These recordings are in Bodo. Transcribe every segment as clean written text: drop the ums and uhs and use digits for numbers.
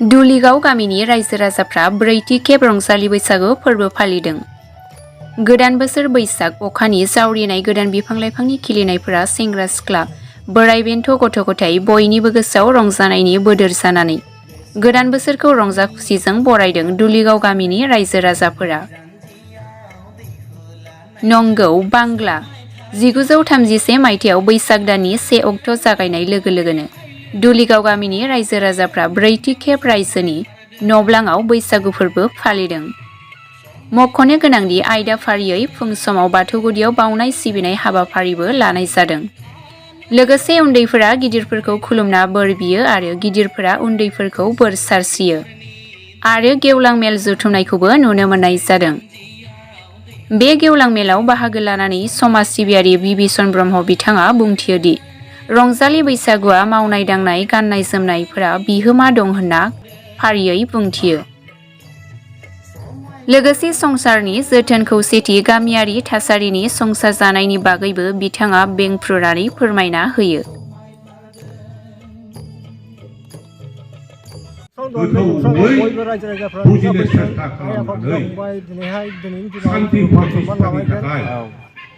दुलिगाव गामिनि रायजो राजाफ्रा ब्रैथि खेब रंजालि बैसागु फोरबो फालिदों। गोदान बोसोर बैसाग अखानि जावरिनाय गोदान बिफां लाइफांनि खिलिनायफोरा सेंग्रा सिख्ला बोराइ बेन्थ' गथ' गथाय बयनिबो गोसोआव रंजानायनि बोदोर जानानै गोदान बोसोरखौ रंजा खुसिजों बरायदों दुलिगाव गामिनि रायजो राजाफोरा। नंगौ बांला 1933 मायथाइयाव बैसाग दाननि 1 अक्ट' जागायनाय लोगो लोगोनो दुलिगाव गामिनि रायजो राजाफ्रा ब्रैथि खेब रायजोनि नब्लाङाव बैसागु फोरबो फालिदों। मख'नो गोनांदि आयदा फारियै फुं समाव बाथौ गुदियाव बावनाय सिबिनाय हाबाफारिबो लानाय जादों। लोगोसे उन्दैफोरा गिदिरफोरखौ खुलुमना बोर बियो आरो गिदिरफोरा उन्दैफोरखौ बोर सारस्रियो आरो गेवलां मेल जुथुमनायखौबो नुनो मोननाय जादों। बे गेवलां मेलाव बाहागो लानानै समाज सिबियारि बिबिसन ब्रह्म बिथाङा बुंथियोदि रंजालि बैसागुआ मावनाय दांनाय गाननाय जोमनायफोरा बिहोमा दं होनना फारियै बुंथियो। लोगोसे संसारनि जोथोन खौसेथि गामियारि थासारिनि संसार जानायनि बागैबो बिथाङा बेंफ्रुनानै फोरमायना होयो। बयबो रायजो राजाफ्रा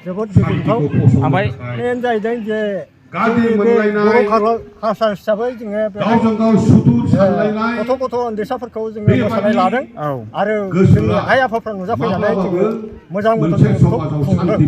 जोबोद गोजोनथाव। मेन जाहैदों जे जोंनि बे बर' कालसार हिसाबै जोङो गथ' गथ' उन्दैसाफोरखौ जोङो मोसानाय लादों आरो जोंनि आइ आफाफ्रा नुजाफैनानै जोङो मोजां खुंदों।